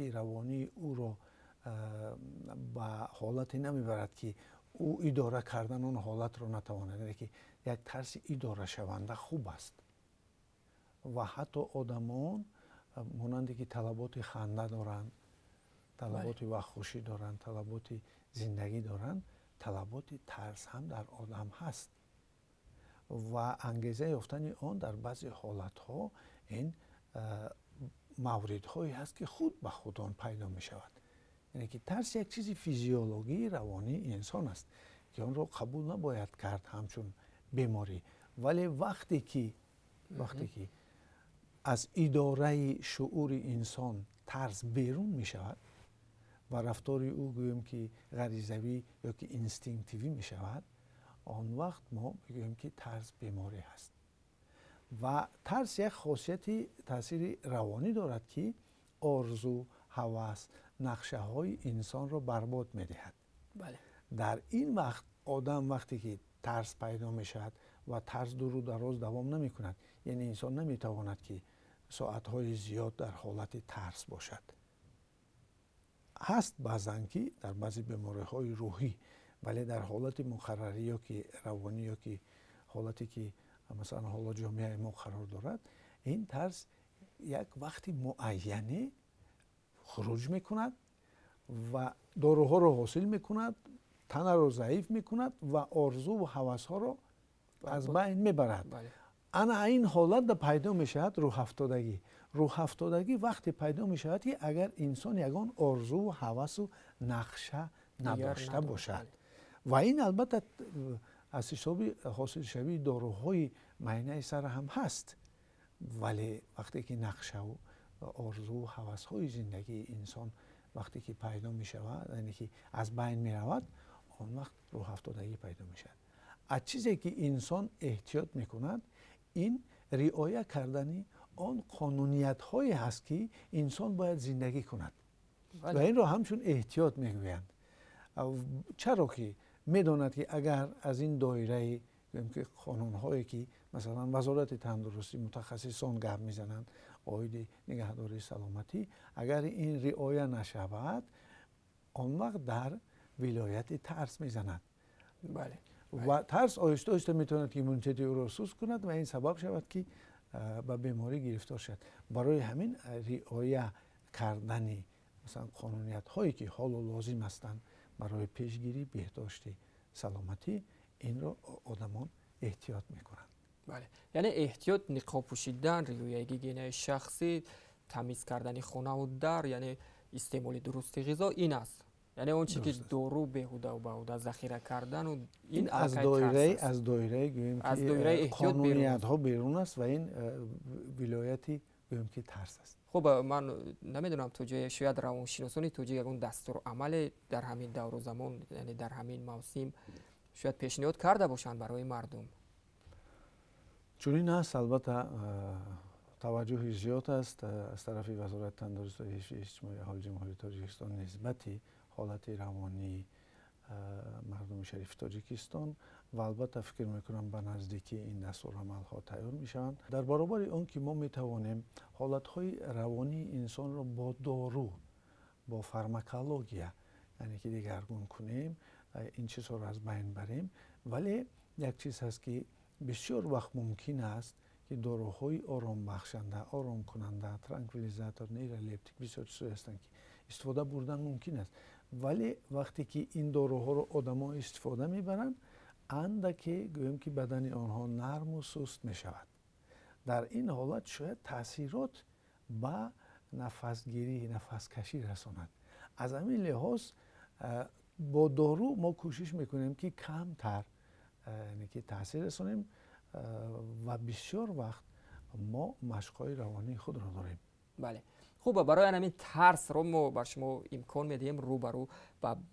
Ҳолати равонии ӯро ба ҳолате намебарад, ки ӯ идора кардан он ҳолатро натавонад. Яъне ки як тарси идорашаванда хуб аст ва ҳатто одамон монанде ки талаботи ханда доранд, талаботи вақтхушӣ доранд, талаботи зиндагӣ доранд, талаботи тарс ҳам дар одам ҳаст ва ангеза ёфтани он дар баъзе ҳолатҳо ин мавридҳое ҳаст, ки худ ба худ он пайдо мешавад. Яъне ки тарс як чизи физиологии равонии инсон аст, ки онро қабул набояд кард ҳамчун беморӣ. Вале вақте ки аз идораи шуури инсон тарс берун мешавад ва рафтори ӯ, гӯем ки, ғаризавӣ ё ки инстинктивӣ мешавад, он вақт мо мегӯем, ки тарс беморӣ ҳаст. Ва тарс як хосияти таъсири равонӣ дорад, ки орзу, ҳавас, нақшаҳои инсонро барбод медиҳад. Дар ин вақт одам, вақте ки тарс пайдо мешавад, ва тарс дуру дароз давом намекунад, яъне инсон наметавонад, ки соатҳои зиёд дар ҳолати тарс бошад. Ҳаст баъзан, ки дар баъзе бемориҳои рӯҳӣ, вале дар ҳолати муқаррарӣ ё ки равонӣ, ё ки ҳолате ки масалан ҳоло ҷомеаи мо қарор дорад, ин тарс як вақти муайяне хуруҷ мекунад ва доруҳоро ҳосил мекунад, танаро заиф мекунад ва орзуву ҳавасҳоро аз байн мебарад. Ана ин ҳолат пайдо мешавад рӯҳафтодагӣ. Рӯҳафтодагӣ вақте пайдо мешавад, ки агар инсон ягон орзуву ҳавасу нақша надошта бошад. Ва ин албатта аз ҳисоби ҳосилшавии доруҳои майнаи сар ҳам ҳаст, вале вақте ки нақшаву орзуву ҳавасҳои зиндагии инсон вақте ки пайдо мешавад, яъне ки аз байн меравад, он вақт рӯҳафтодагӣ пайдо мешавад. Аз чизе ки инсон эҳтиёт мекунад, ин риоя кардани он қонуниятҳое ҳаст, ки инсон бояд зиндагӣ кунад, ва инро ҳамчун эҳтиёт мегӯянд. Чаро ки медонад, ки агар аз ин доираи ки қонунҳое ки масалан Вазорати тандурустӣ, мутахассисон гап мезананд оиди нигаҳдории саломатӣ, агар ин риоя нашавад, он вақт дар вилояти тарс мезанад. Ва тарс оҳиста оҳиста метавонад, ки иммунитети ӯро суст кунад ва ин сабаб шавад, ки ба беморӣ гирифтор шавад. Барои ҳамин риоя кардани масалан қонуниятҳое, ки ҳоло лозим ҳастанд барои пешгирӣ, беҳдошти саломатӣ, инро одамон эҳтиёт мекунанд. Бале, яъне эҳтиёт: ниқоб пӯшидан, риояи гигиенаи шахсӣ, тамиз кардани хонаву дар, яъне истеъмоли дурусти ғизо ин аст. Яъне он чи ки дору беҳудаву баҳуда захира кардану ин аз доираи, гӯем, ки қонуниятҳо берун аст ва ин вилояти, гӯем ки, тарс аст. Хуб, ман намедонам, то ҷое шояд равоншиносони тоҷик ягон дастурамале дар ҳамин давру замон, яъне дар ҳамин мавсим, шояд пешниҳод карда бошанд барои мардум. Чунин аст, албатта, таваҷҷӯҳи зиёд аст аз тарафи Вазорати тандурустӣ ва ҳифзи иҷтимоии аҳоли Ҷумҳурии Тоҷикистон нисбати ҳолати равонии мардуми шарифи Тоҷикистон ва албатта фикр мекунам, ба наздикӣ ин дастурамалҳо тайёр мешаванд. Дар баробари он ки мо метавонем ҳолатҳои равонии инсонро бо дору, бо фармакология, яъне ки дигаргун кунем, ин чизҳоро аз байн барем, вале як чиз ҳаст, ки бисёр вақт мумкин аст, ки доруҳои оромбахшанда, оромкунанда, транквилизатор, нейролептик, бисёр чизҳое ҳастанд, ки истифода бурдан мумкин аст, вале вақте ки ин доруҳоро одамо истифода мебаранд, андаке, гӯем ки, бадани онҳо нарму суст мешавад. Дар ин ҳолат шояд таъсирот ба нафасгирӣ, нафаскашӣ расонад. Аз ҳамин лиҳоз бо дору мо кӯшиш мекунем, ки камтар ки таъсир расонем ва бисёр вақт мо машқҳои равонии худро дорем. Бале, хуб, барои ҳамин тарсро мо бар шумо имкон медиҳем рӯ ба рӯ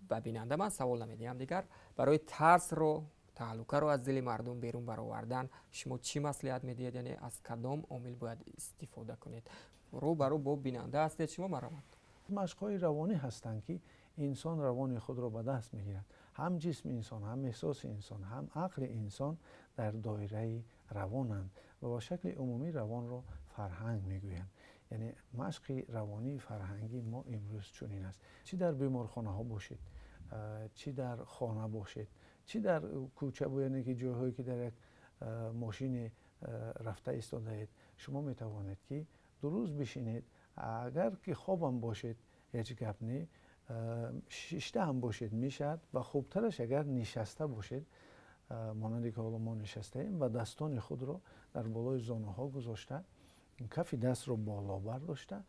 ба бинанда. Ман савол намедиҳам дигар. Барои тарсро, таҳлукаро аз дили мардум берун баровардан шумо чӣ маслиҳат медиҳед? Яъне аз кадом омил бояд истифода кунед? Рӯ ба рӯ бо бинанда ҳастед шумо, марҳамат. Машқҳои равонӣ ҳастанд, ки инсон равони худро ба даст мегирад. Ҳам ҷисми инсон, ҳам эҳсоси инсон, ҳам ақли инсон дар доираи равонанд ва ба шакли умумӣ равонро фарҳанг мегӯянд. Яъне машқи равонии фарҳангии мо имрӯз чунин аст. Чӣ дар беморхонаҳо бошед, чӣ дар хона бошед, чӣ дар кӯча, яъне ки ҷойҳое ки дар як мошине рафта истодаед, шумо метавонед ки дуруст бишинед. Агар ки хобам бошед, ҳеҷ гап не, шишта ҳам бошед мешавад ва хубтараш агар нишаста бошед, монанде ки ҳоло мо нишастаем ва дастони худро дар болои зонуҳо гузошта, кафи дастро боло бардошта,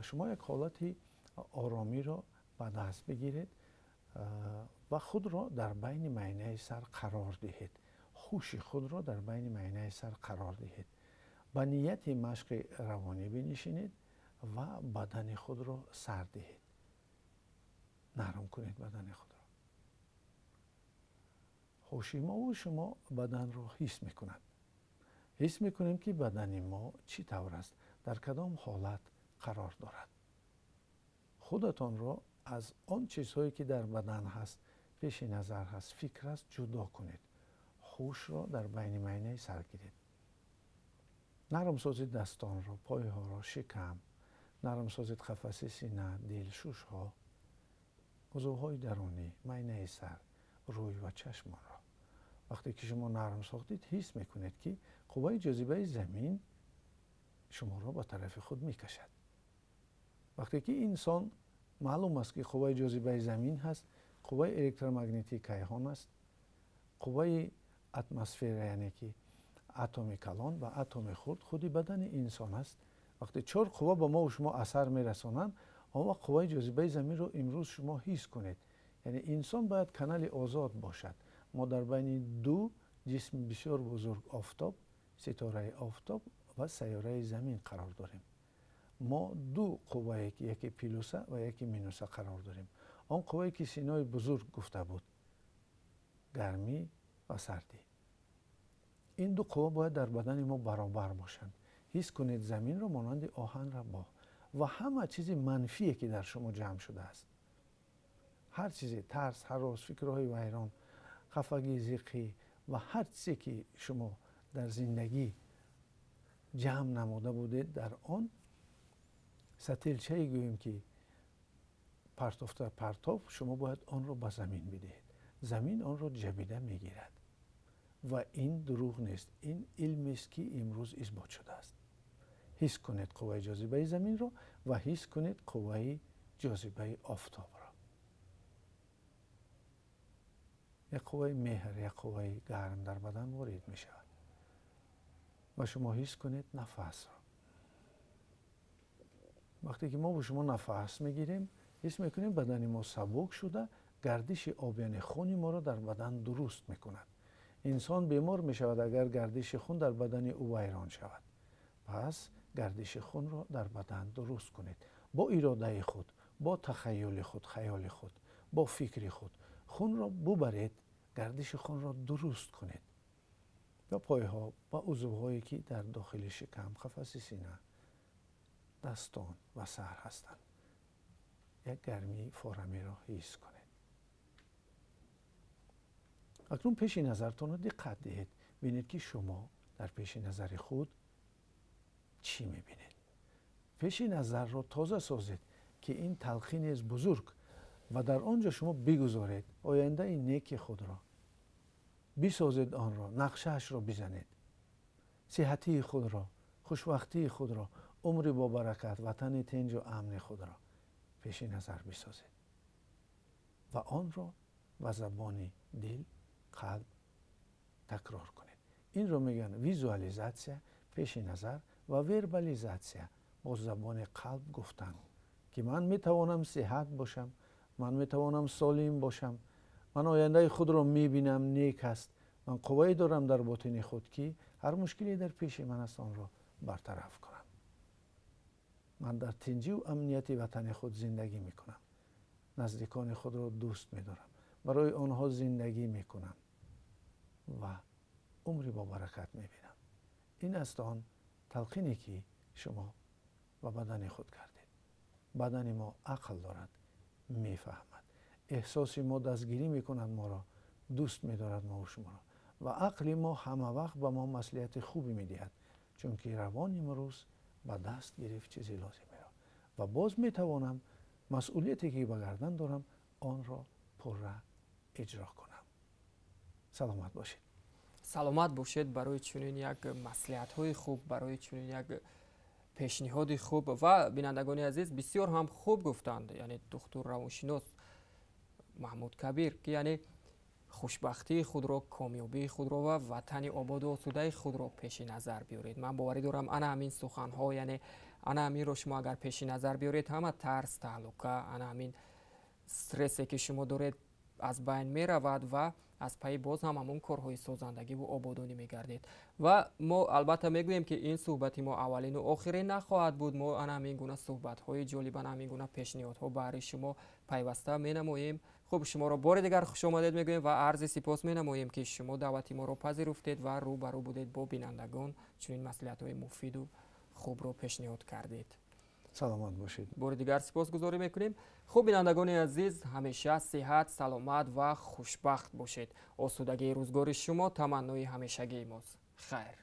шумо як ҳолати оромиро ба даст бигиред ва худро дар байни майнаи сар қарор диҳед. Ҳуши худро дар байни майнаи сар қарор диҳед. Ба нияти машқи равонӣ бинишинед ва бадани худро сар диҳед. Нарм кунед бадани худро. Ҳуши мову шумо баданро ҳис мекунад. Ҳис мекунем ки бадани мо чӣ тавр аст, дар кадом ҳолат қарор дорад. Худатонро аз он чизҳое ки дар бадан ҳаст, пеши назар ҳаст, фикр аст, ҷудо кунед. Ҳушро дар байни майнаи сар гиред. Нарм созед дастонро, пойҳоро, шикам, нарм созед қафаси сина, дил, шушҳо, узвҳои дарунӣ, майнаи сар, рӯй ва чашмонро. Вақте ки шумо нарм сохтед, ҳис мекунед ки қувваи ҷозибаи замин шуморо ба тарафи худ мекашад. Вақте ки инсон маълум аст ки қувваи ҷозибаи замин ҳаст, қувваи электромагнитии кайҳон аст, қувваи атмосфера, яъне ки атоми калон ва атоми хурд худи бадани инсон аст. Вақте чор қувва ба мо шумо асар мерасонанд, он вақт қувваи ҷозибаи заминро имрӯз шумо ҳис кунед. Яъне инсон бояд канали озод бошад. Мо дар байни ду ҷисми бисёр бузург, офтоб, ситораи офтоб ва сайёраи замин қарор дорем. Мо ду қуввае ки яке плюса ва яке минуса қарор дорем. Он қуввае ки Синои бузург гуфта буд, гармӣ ва сардӣ. Ин ду қувва бояд дар бадани мо баробар бошанд. Ҳис кунед заминро монанди оҳанрабо ва ҳама чизи манфие ки дар шумо ҷамъ шудааст. Ҳар чизе, тарс, ҳарос, фикрҳои вайрон, хафагӣ, зиқӣ ва ҳар чизе ки шумо дар зиндагӣ ҷамъ намуда будед, дар он сатилчае гӯем ки партофта партоф, шумо бояд онро ба замин бидиҳед. Замин онро ҷабида мегирад. Ва ин дурӯғ нест, ин илмест ки имрӯз исбот шудааст. Ҳис кунед қувваи ҷозибаи заминро ва ҳис кунед қувваи ҷозибаи офтобро. Як қувваи меҳр, як қувваи гарм дар бадан ворид мешавад ва шумо ҳис кунед нафасро. Вақте ки мо бо шумо нафас мегирем, ҳис мекунем бадани мо сабук шуда, гардиши об, яъне хуни моро дар бадан дуруст мекунад. Инсон бемор мешавад агар гардиши хун дар бадани ӯ вайрон шавад. Пас гардиши хунро дар бадан дуруст кунед. Бо иродаи худ, бо тахайюли худ, хаёли худ, бо фикри худ хунро бубаред, гардиши хунро дуруст кунед. Ба пойҳо, ба узвҳое ки дар дохили шикам, қафаси сина, дастон ва сар ҳастанд, як гармии форамиро ҳис кунед. Акнун пеши назартонро диққат диҳед. Бинед ки шумо дар пеши назари худ чӣ мебинед. Пеши назарро тоза созед ки ин талқинест бузург ва дар он ҷо шумо бигузоред ояндаи неки худро. Бисозед онро, нақшаашро бизанед. Сиҳатии худро, хушвақтии худро, умри бобаракат, ватани тинҷу амни худро пеши назар бисозед ва онро ба забони дил, қалб такрор кунед. Инро мегӯянд визуализатсия, пеши назар, ва вербализатсия, бо забони қалб гуфтан ки ман метавонам сиҳат бошам, ман метавонам солим бошам, ман ояндаи худро мебинам, нек аст, ман қуввае дорам дар ботини худ ки ҳар мушкиле дар пеши ман аст онро бартараф кунам. Ман дар тинҷиву амнияти ватани худ зиндагӣ мекунам, наздикони худро дӯст медорам, барои онҳо зиндагӣ мекунам ва умри бобаракат мебинам. Ин аст он талқине ки шумо ба бадани худ кардед. Бадани мо ақл дорад, мефаҳмад, эҳсоси мо дастгирӣ мекунад, моро дӯст медорад, мову шуморо, ва ақли мо ҳама вақт ба мо маслиҳати хубе медиҳад, чунки равон имрӯз Ба даст гирифт чизи лозимиро ва боз метавонам масъулияте, ки ба гардан дорам, онро пурра иҷро кунам. Саломат бошед. Саломат бошед барои чунин як маслиҳатҳои хуб, барои чунин як пешниҳоди хуб. Ва бинандагони азиз, бисёр ҳам хуб гуфтанд, яъне духтур равоншинос Маҳмуд Кабир, ки яъне хушбахтии худро, комёбии худро ва ватани ободу осудаи худро пеши назар биёред. Ман боварӣ дорам, ана ҳамин суханҳо, яъне ана ҳаминро шумо агар пеши назар биёред, ҳама тарс, таҳлука, ана ҳамин стрессе, ки шумо доред, аз байн меравад ва аз пайи боз ҳам ҳамон корҳои созандагиву ободонӣ мегардед. Ва мо албатта мегӯем, ки ин суҳбати мо аввалину охирин нахоҳад буд. Мо ана ҳамин гуна суҳбатҳои ҷолиб, ана ҳамин гуна пешниҳодҳо баҳри шумо пайваста менамоем. Хуб, шуморо бори дигар хушомадед мегӯем ва арзи сипос менамоем, ки шумо даъвати моро пазируфтед ва рӯ ба рӯ будед бо бинандагон, чунин маслиҳатҳои муфиду хубро пешниҳод кардед. Саломат бошед. Бори дигар сипосгузорӣ мекунем. Хуб, бинандагони азиз, ҳамеша сиҳат, саломат ва хушбахт бошед. Осудагии рӯзгори шумо таманнои ҳамешагии мост. Хайр.